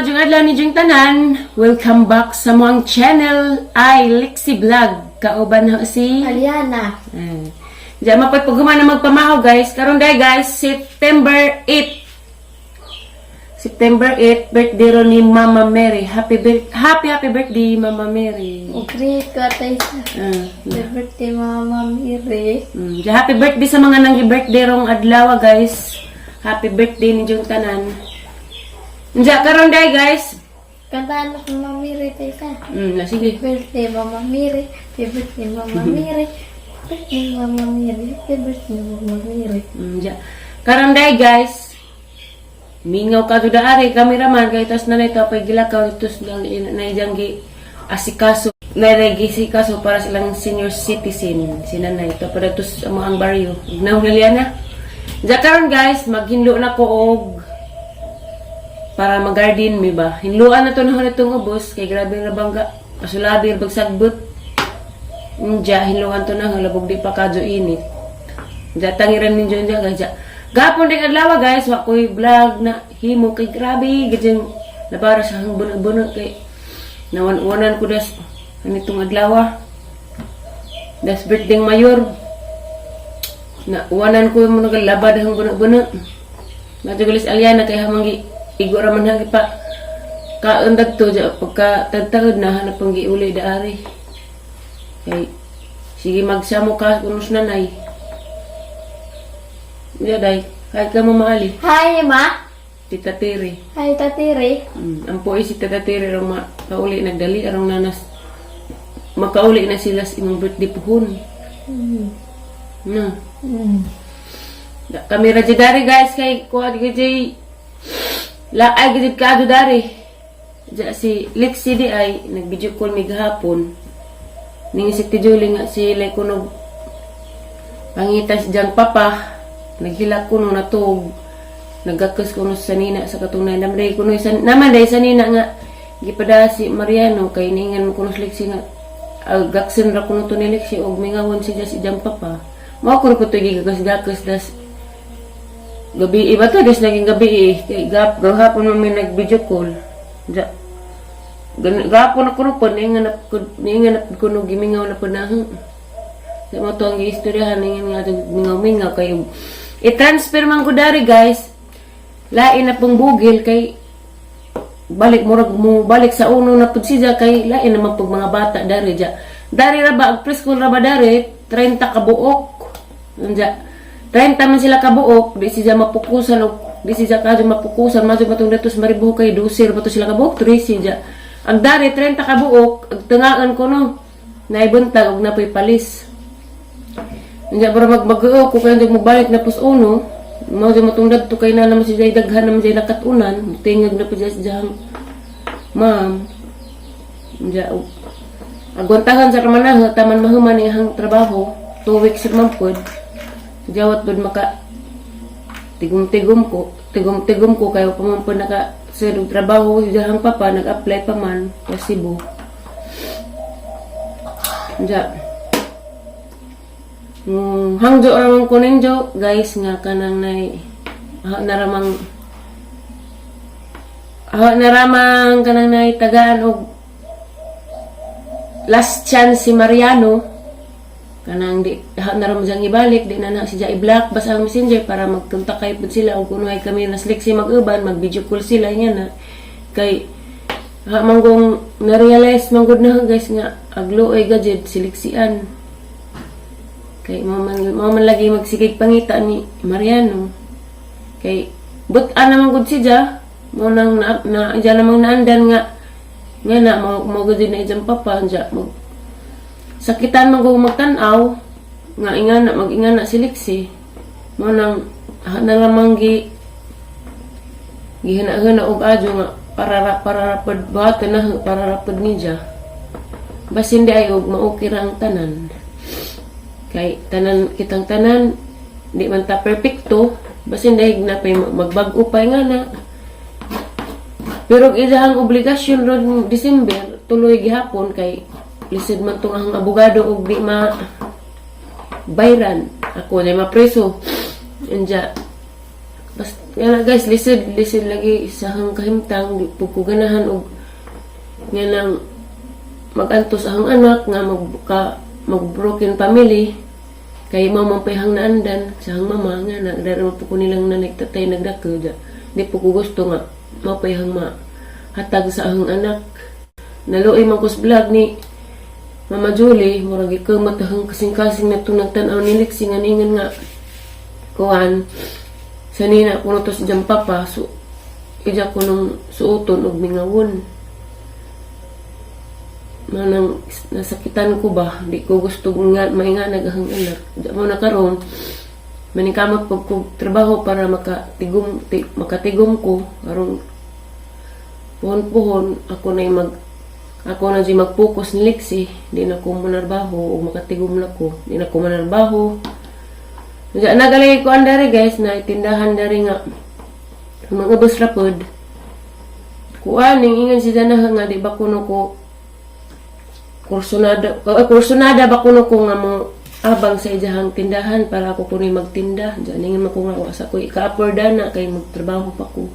Maayong adlaw ninyong tanan. Welcome back sa among channel ay Lexie Vlog. Kauban ho si Aliana. Diyan mapay paghuman na magpamahaw, guys. Karon day, guys, September 8. September 8, birthday ro ni Mama Mary. Happy happy birthday, Mama Mary. Great ko tayo sa happy birthday, Mama Mary. Happy birthday sa mga nanggi birthday rong adlaw, guys. Happy birthday ninyong tanan. Diyan karon day, guys. Kantahan ako, Mama Mary, tayo sa. Na sige. Happy birthday, Mama Mary. Happy birthday, Mama Mary. Happy birthday, Mama Mary. Happy birthday, Mama Mary. Ja. Karon day, guys. Mingaw ka to ari cameraman kay tas na ito pay gilakaw tos lang na ijang gi asikaso na sikaso para silang senior citizen sina na ito para tos ang mga baryo. Ignaw na na. Ja karon, guys, maghinlo na ko og para mag-garden mi ba. Hinluan na to na itong ubos kay grabe nga bangga. Pasulabi bagsagbot. Ja hinluan to na labog di pa kadyo init. Ja tangiran ninyo niya, guys. Ja. Gapon din adlaw, guys, wa koy vlog na himo kay grabe gadyang nabara sa hang buno-buno kay nawan-wanan ko das anitong adlaw. Das birthday mayor. Na uwanan ko mo nagalabad hang buno-buno. Matugulis Aliana kay hamang igo ra man hang pa kaundag to ja pagka tagtaod na hanap pang giuli daari. Kay sige magsamo ka kunos nanay. Ya day, kahit ka mo maali. Hi, Ma. Tita Tiri. Hi, Tatiri. Ang po si Tita Tiri rong makauli nagdali arong nanas makauli na sila sa imong birthday puhon. No. Da, kami ra dari, guys, kay kuha gid laay gid kaado dari. Ja si Lexie di ay nag-video call mi gahapon. Ning si Tita Julie nga si lay kuno pangitas diyang papa naghilak kuno natug nagakas kuno sa nina sa katunay naman day kuno sa naman day sa nina nga gipada si Mariano kay ningan mo kuno si Lexie nga gaksen ra kuno to ni Lexie og mingawon siya si diyang papa mao kuno ko to gigakas-gakas das gabi iba to des naging gabi eh kay gap gahapon man may nag video call ja gapon ako no po ningan na kuno gimingaw na po na sa mo to ang giistoryahan ningan nga mingaw-mingaw kay i-transfer man ko dari, guys, lain na pong bugil kay balik murag mo balik sa uno na pud siya kay lain naman pug mga bata dari ja dari ra ba ang preschool ra ba dari 30 ka buok. Anja 30 man sila ka buok, di siya mapukusan og di siya kadyo mapukusan madyo matong datos maribuho kay 12 ra ba to sila ka buok, 13 ja ang dari 30 ka buok ag tungaan ko no naibuntag og napoy palis. Nya para magbago ko kay mo balik na pos uno. Mao di matong dadto kay na naman siya daghan naman siya nakatunan. Tingag na pa siya sa ma'am. Nya agwantahan sa ramanaha taman mahuman iyang trabaho. 2 weeks man pod. Jawat pod maka tigom-tigom ko, tigom-tigom ko kayo pa man pod naka sa trabaho si jahang papa nag-apply pa man sa Cebu. Nya hangjo ramang ko ninyo, guys, nga kanang nay aho naramang kanang nay tagaan og last chance si Mariano kanang di aho naramang siyang ibalik di na na siya i-block basta ang Messenger para magkontak kay pud sila og kuno ay kami na si mag-uban mag video call sila niya na kay ha manggong na-realize manggod na, guys, nga aglo ay gadget siliksian kay mao man lagi magsigig pangita ni Mariano. Kay but-an naman gud siya mo nang na, na diyan namang naandan nga nga na mo mo gud na ijang papa diya mo sakitan man gud magtan-aw nga ingana mag-ingana si Lexie mo nang ha, na lamang gi gihina-hina og adyo nga para ra pod buhaton na para ra pod niya basin di ay og maukir ang tanan kay tanan kitang tanan di man ta perpekto basin dahig na pay magbag-o pa nga na pero ang ilahang obligasyon ron December tuloy gihapon kay lisod man tong ang abogado og di ma bayran ako na mapreso anja bas Nga na guys, lisod, lisod lagi sa hang kahimtang, di pud ko ganahan og nga nang magantos ang anak nga magka mag broken family kay mao man pay hang naandan sa hang mama nga na dara man po ko nilang nanay tatay nagdako ja. Di po ko gusto nga mao pay hang ma hatag sa ahang anak. Naluoy man ko sa vlog ni Mama Julie, murag ikaw matahang kasing-kasing na itong nagtanaw ni Lexie nga ningan nga kuan sa nina kuno to sa diyang papa, so ija ko nung suoton og mingawon manang nasakitan ko ba, di ko gusto nga mainganag ang anak. Di mo na karon maningkamot pag ko trabaho para makatigom makatigom ko aron puhon-puhon ako na di mag-focus ni Lexie. Di na ko manarbaho o makatigom na ko, di na ko manarbaho. Diya nagalay ko andari guys, na itindahan dari nga mga ubos ra pod kuan ning ingon si Dana nga di ba kuno ko kursunada, kursunada ba kuno ko nga mo abang sa ijahang tindahan para ako kuno magtinda. Diyan ningon man ko nga wa sa ko ika-afford na kay magtrabaho pa ko.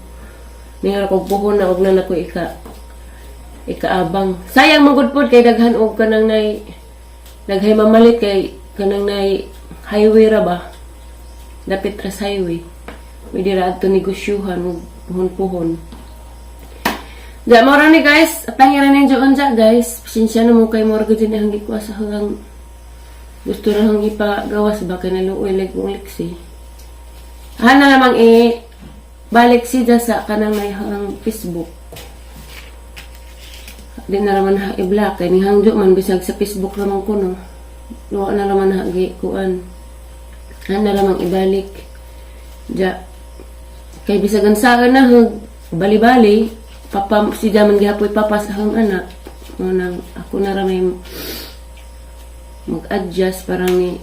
Ningon ako puhon na og na nako ikaabang. Sayang man gud pod kay daghan og kanang nay naghay mamalit kay kanang nay highway ra ba, dapit ra sa highway, pwede ra adto negosyuhan og puhon-puhon. Diya mo ni guys, at ang ninyo unja guys, pasensya na mo kay mo ra gud ang gikuha sa hang gusto ra hang ipagawas ba kay naluoy like kong Lexie. Hana lamang eh balik siya sa kanang may hang Facebook. Di na naman ha i-block kay ni hangjo man bisag sa Facebook raman ko no. Wa na naman ha gi kuan. Hana lamang ibalik. Ja kay bisag ang saan na hag bali-bali papa si man gihapoy papa sa hang anak. Mo nang ako na ra may mag-adjust parang ni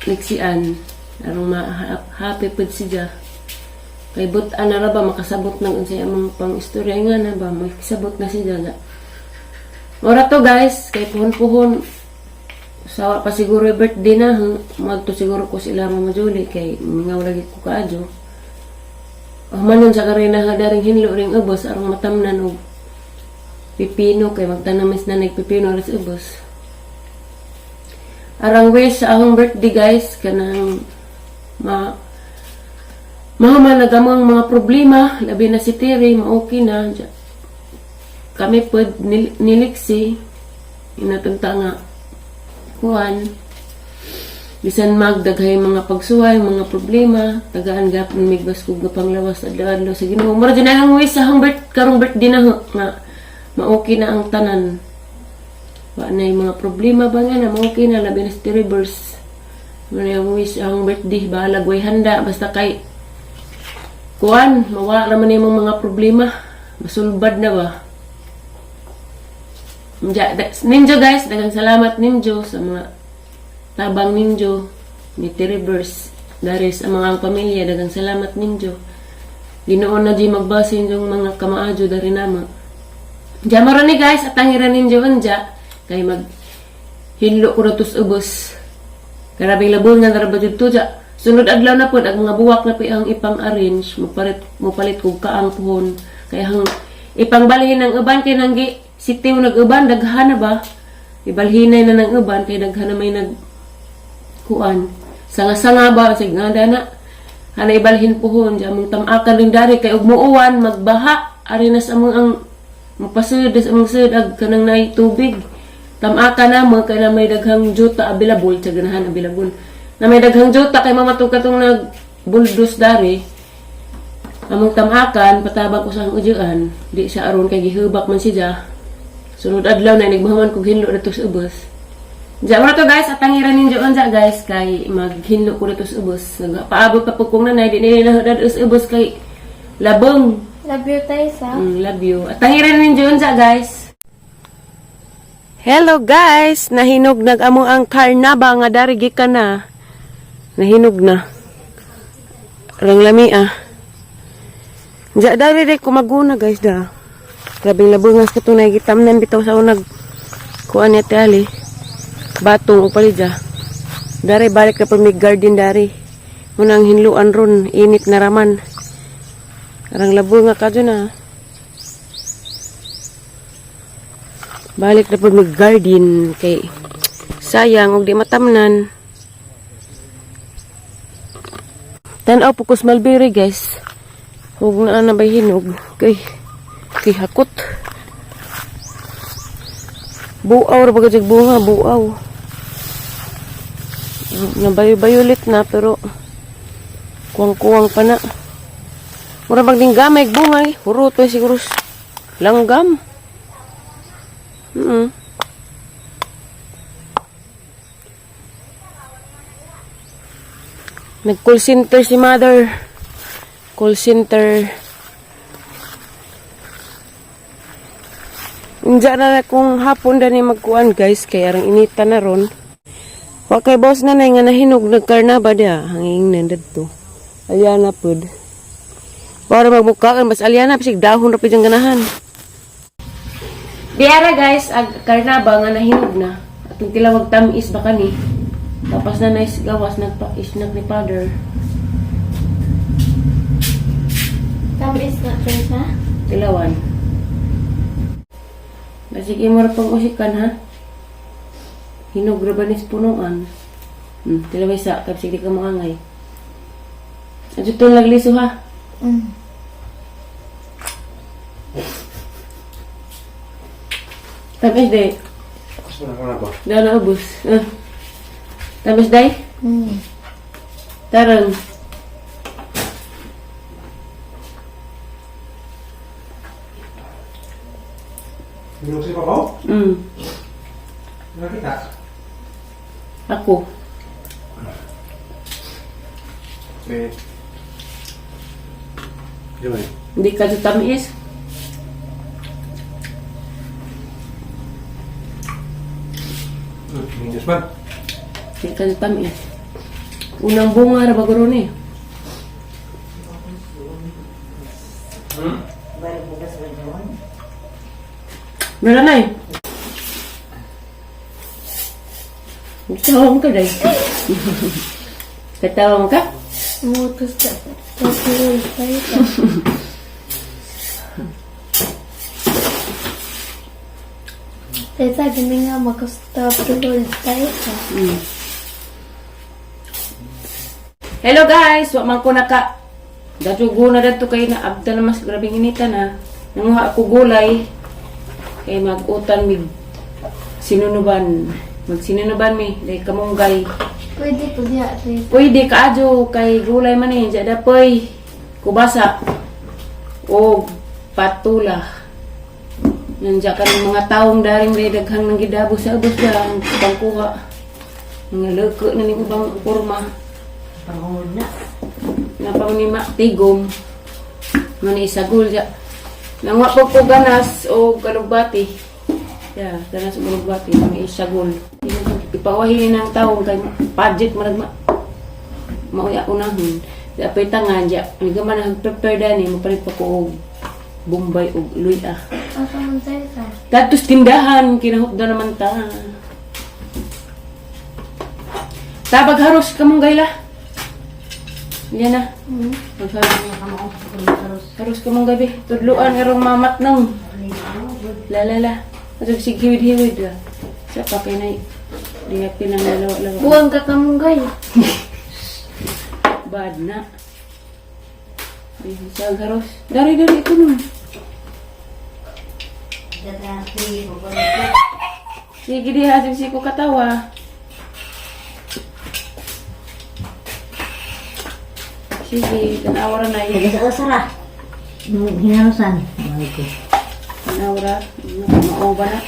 Lexian arong ma-happy pud siya. Kay but ana ra ba makasabot ng unsay among pang istorya nga na ba makasabot na siya ga. Ora to guys, kay puhon-puhon sawa pa siguro yung birthday na ha. Magto siguro ko sila Mama Julie kay mingaw lagi ko kaadyo. Oh, manon sa karina nga daring hinlo ring ubos arong matamnan og pipino kay magtanamis na nagpipino aras ubos. Arang wish sa akong birthday guys, kanang ma mahuman na gamang mga problema, labi na si Terry, ma-okay na. Kami pod niliksi, inatunta nga kuan bisan magdaghay mga pagsuway, mga problema, tagaan gapon mig baskog nga panglawas adlaw-adlaw sa Ginoo. Mura din ang wish sa akong karong birthday na ho, nga ma-okay na ang tanan. Wa na yung mga problema ba nga na ma-okay na, labi na si Terry Verse. Mura yung wish ang birthday, bahalag way handa basta kay kuan mawala naman yung mga problema, masulbad na ba. Ninja, ninjo guys, daghang salamat ninjo sa mga tabang ninjo ni Teribers dari sa mga pamilya, daghang salamat ninjo. Ginoo na di magbasin yung mga kamaadyo dari nama. Diya maro ni guys, at ang ninjo anja kay mag hinlo ko na tos ubos. Karabing labon nga naraba dito dya. Sunod adlaw na pod ang mga buwak na po ang ipang-arrange, mopalit kog kaang puhon. Kay ang ipangbalhin ng uban kay nanggi sitiw nag-uban daghan na ba? Ibalhinay na ng uban kay daghan na may nag kuan. Sanga-sanga ba sig nga dana. Hana ibalhin puhon diya among tamakan rin dari kay ug muuwan magbaha ari na sa among ang mapasud sa among sud ag kanang nay tubig. Tamakan na mo kay na may daghang juta available sa ganahan available. Na may daghang juta kay mamatug katong nag buldos dari. Among tamakan patabang ko sa ang udyaan, di siya aron kay gihubak man siya. Sunod adlaw na nigmahaman kog hinlo dito sa ubos. Diya mo na to guys, at tangiran ninyo unsa guys kay maghinlo ko dito sa ubos. Paabot pa po kong nanay di nila na sa ubos kay labong. Love you, Taysa. Love you. At tangiran ninyo unsa guys. Hello guys, nahinog nag amo ang karnaba nga dari gikan na. Nahinog na. Rang lami ah. Diya dari di kumaguna guys da. Grabing labungas katunay gitamnan bitaw sa unag kuan ni Ate Ali. Batong upali dya. Dari balik na may garden dari. Munang hinluan ron, init na raman. Arang labo nga kadyo na. Balik na pud mag garden kay sayang og di matamnan. Tan-aw po kus mulberry, guys. Huwag na na ba hinog kay kay hakot. Buaw ra ba bunga, buaw. Nabayo-bayolit na pero kuwang-kuwang pa na. Mura bang ding gamay bunga eh. Hurot pa siguro langgam. Nag-call center si mother. Call center. Unja na na kung hapon dani magkuan, guys, kay arang inita na ron. Wa kay boss na nga nahinog nagkarnaba dia hanging nan dadto. Alyana pud. Para magbuka kan bas alyana bisig dahon ra pud diyang ganahan. Diara, guys, ag karnaba nga nahinog na. Atong tilawag tamis ba kani. Tapos na nice gawas nagpa-isnak ni father. Tamis na, Teresa. Tilawan. Basig imo ra pang usikan ha. Hinog ra ba nis punuan? Tilaway sa kay sige ka moangay. Adto tong lagliso ha. Tamis day. Gusto na ka na ba? Daw na ubos. Ah. Tamis day? Tarang. Minum si Papa? Nakita. Ako. Eh. Gimana? Hindi ka sa tamis. Minus man. Hindi ka sa tamis. Unang bunga ra ba ron eh. Meron na eh. Katawa mo ka, day. Katawa mo ka? Mutos ka. Tapos, tayo. Teta, gini nga makastop to hold tayo. Hello guys, wa man ko naka Datugo na dadto kay na abda na mas grabing inita na. Nanguha ako gulay kay mag-utan mig sinunuban. Magsinunuban mi dahil kamunggay. Pwede po diya, Teta. Pwede kaadyo kay gulay man eh. Diya dapoy kubasa o patula. Nandiya ka ng mga taong daring day daghang nang gidabo sa ubos ang pangkuha. Mga leko na ni ubang porma. Panguna. Napangunima tigom. Mani isagol ja. Nangwa po ko ganas o galugbati. Ya, ganas o galugbati mga isagol. Ipawahin ng taong kay budget marag ma mauya unahon. Di apay tangan ja. Ang gaman ang prepare dani mapalit pa ko og Bombay og luya. Asa man, Teta? Datos tindahan kinahupda naman ta. Tabag haros kamong gayla. Yan na. Magharos. Haros kamong gabi. Tudluan karong mamat nang. La la la. Atog sig hiwid-hiwid la. Sa pa kay nay. Diya pinang lalawa-lawa. Buwang ka kamunggay. Bad na. Ay, sa haros. Dari dari ito nun. Sige diha sige ko katawa. Sige, tanawa ra na yun. Taga sa Hinarusan. Ay ko. Tanawa ra. Mao ba na?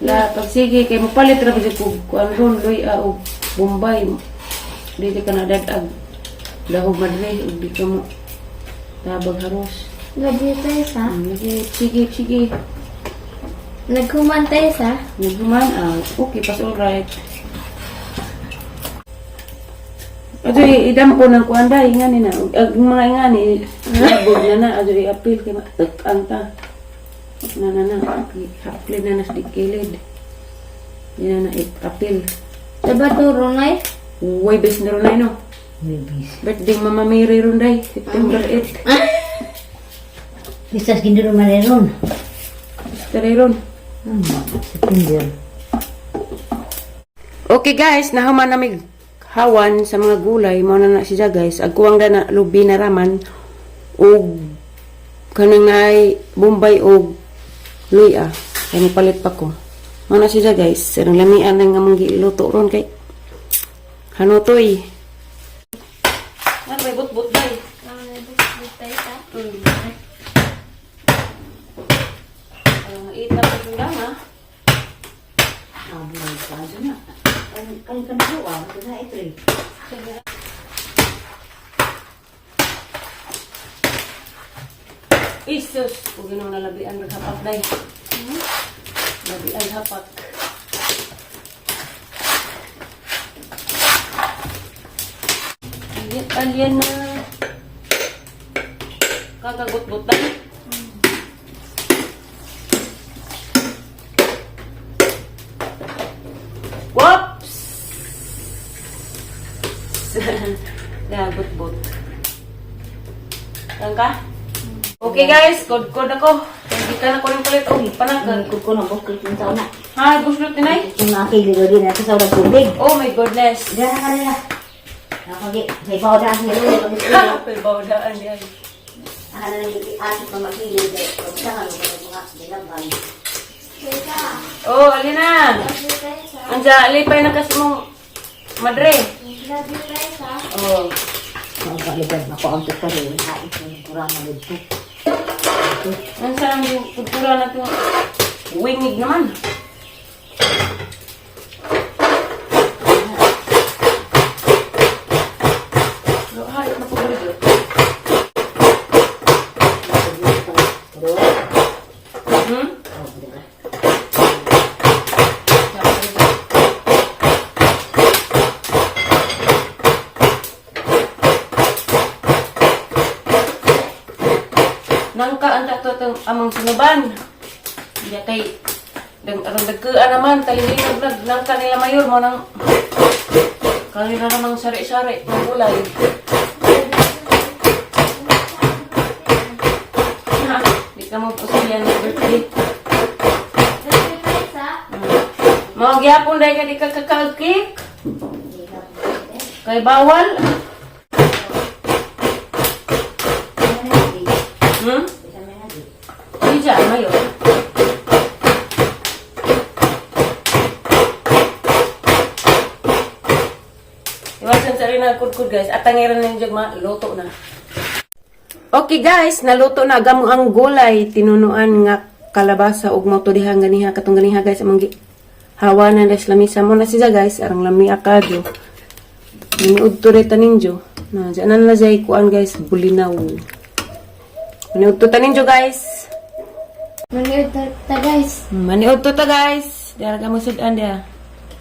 La, pag sige, kay mapalit ra ba jud ko kuan ron, luya og Bombay. Dili ka na dag-ag. Lahog madre, ug di ka mo tabag haros. Gabi, Teta. Sige, sige, sige. Naghuman, Teta. Naghuman, ah, okay, pas alright. Ato idampo ng kuan day, ingani na. Ag mga ingani, labog na na. Ato i-appeal kay ang ta. Na na na, hapli na nas dikilid. Di na na i-appeal. Diba turo na Uy, bes na ron no. Babies. Birthday Mama Mary ron day, September 8. Pisas ginduro maneron. Tara ron. September. Okay guys, nahuman na mig hawan sa mga gulay mao na na siya guys. Agkuwang na lubi na raman og kanang naay Bombay og luya. Kay palit pa ko. Mao na siya guys. Ang lamian lang nga mong giluto ron kay hanutoy. Ano may but-but day? Butay ta. Ang ita pa yung dama. Ah, buhay pa na. Ang kan kan ah, ito na ito eh. Isus, ug ginoo na labian rag hapak day. Labian hapak. Alien, alien na. Kakagot-got day. Whoops! Dagot-bot. Tangka? Okay guys, kod-kod ako. Hindi ka na ko rin palit. Oh, panagad. Ko ko na bukol kung tao na. Hi, buslot tinay. Kung nakiligo din nato sa ulang tubig. Oh my goodness. Diyan na kanila. Nakagi, may bawda ang hilo. May bawdaan yan. Akala na yung ati pa magilid. Pagkahan mo mga nilaban. Tita. Oh, alina. Love you guys ha. Anja, alipay na kasi mong madre. Love you guys ha. Oh. Mga ako ang pa rin. Ay, ito yung kurama dito. Ansa lang yung kultura na to. Wingig naman. Hay, ano po ba dito? Hmm? Nangka ang tato itong amang sinuban. Hindi kay dang aron dagkaan naman talinginog nag nangka nila mayor mo nang kanila namang sari-sari ng gulay. Ha, di ka mo pusilyan ng birthday. Love you guys ha. Mga gyapon dahil ka di ka kakaag-cake. Kay bawal. Hmm? Di dyan, mayor. Iwasan sa rin na kudkud guys. At tangiran na yung luto na. Okay guys, naluto na gamo ang gulay tinunuan nga kalabasa ug mo to diha ganiha katong ganiha guys among hawa na des lamisa mo na siya guys arang lami akadyo. Niud to re taninjo. Na diyan na jay kuan guys bulinaw. Maniud to taninjo guys. Manood ta guys. Maniud to ta guys. Diara ka mo sudan diha.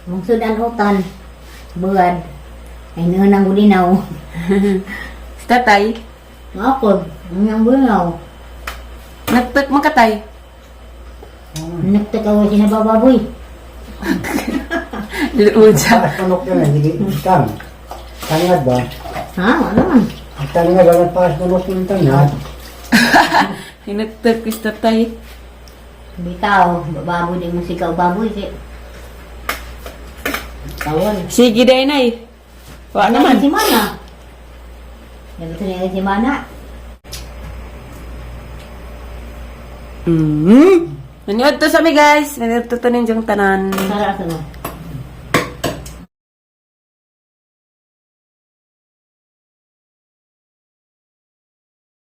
Mungsudan utan. Buwan. Ay noon ang gulinaw. Tatay, Ako, ang gulinaw. nagtak makatay. Nagtakaw siya sa bababoy. Luja. Paas manok yan eh, hindi tang. Tangad ba? Ha? Ano man? Ang tangad, walang paas manok ng tangad. Hinagtak is tatay. Bitaw, baboy din mo sigaw baboy. Si. Tawon. Sige day nay. Wa naman. Si Mana. Nagito niya si Mana. Mm. Maniod to sa mi guys. Maniod to tanin jong tanan. Sara sa no.